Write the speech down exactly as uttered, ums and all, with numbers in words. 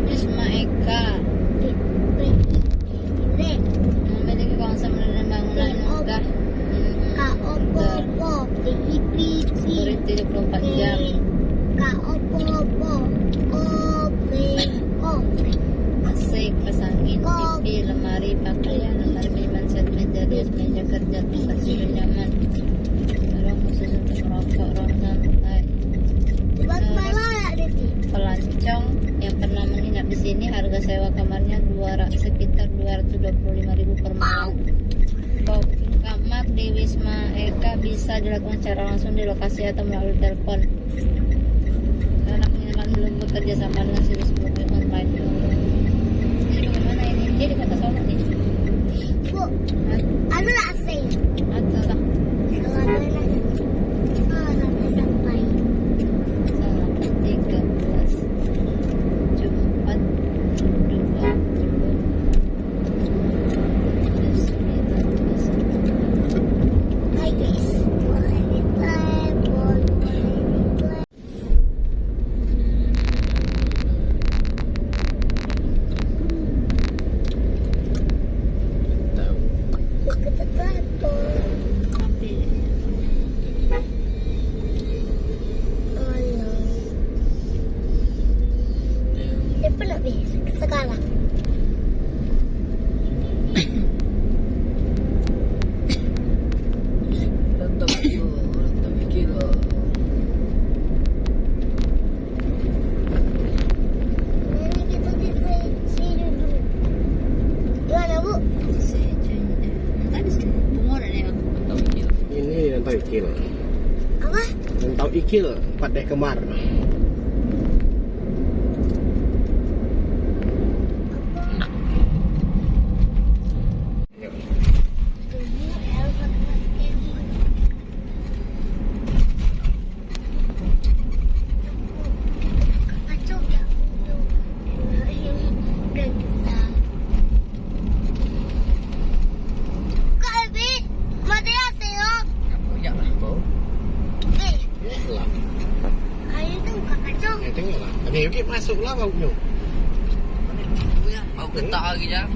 Bisma Eka. Memiliki kawasan dan bangunan megah. Hmm, betul. Security dua puluh empat jam. A C, kipas angin, T V, lemari, pakaian, lemari minuman, set meja, dua meja kerja, tempat tidur nyaman. Ruang khusus untuk merokok, ruang santai. Buat Eh, main lah, Diti. Pelancong yang pernah menginap di sini, harga sewa kamarnya dua ratus, sekitar dua ratus dua puluh lima ribu per malam. Booking kamar di Wisma Eka bisa dilakukan secara langsung di lokasi atau melalui telepon. Karena penginapan belum bekerja sama dengan situs booking online. Jadi bagaimana ini? Dia di kota Solok nih. Bu, Hah? Anu lah A C. Ada lah. Kalau ada nak, ah, nak sampai. Salah, tiga belas. Jumat, dua puluh. Hai, guys. Alah. Dia pun nak pergi sekarang. Ini yang tahu Ikil. Apa? Yang tahu Ikil, empat dek kembar. Sikit masuklah baunyo. Bau ketak lagi, Jang.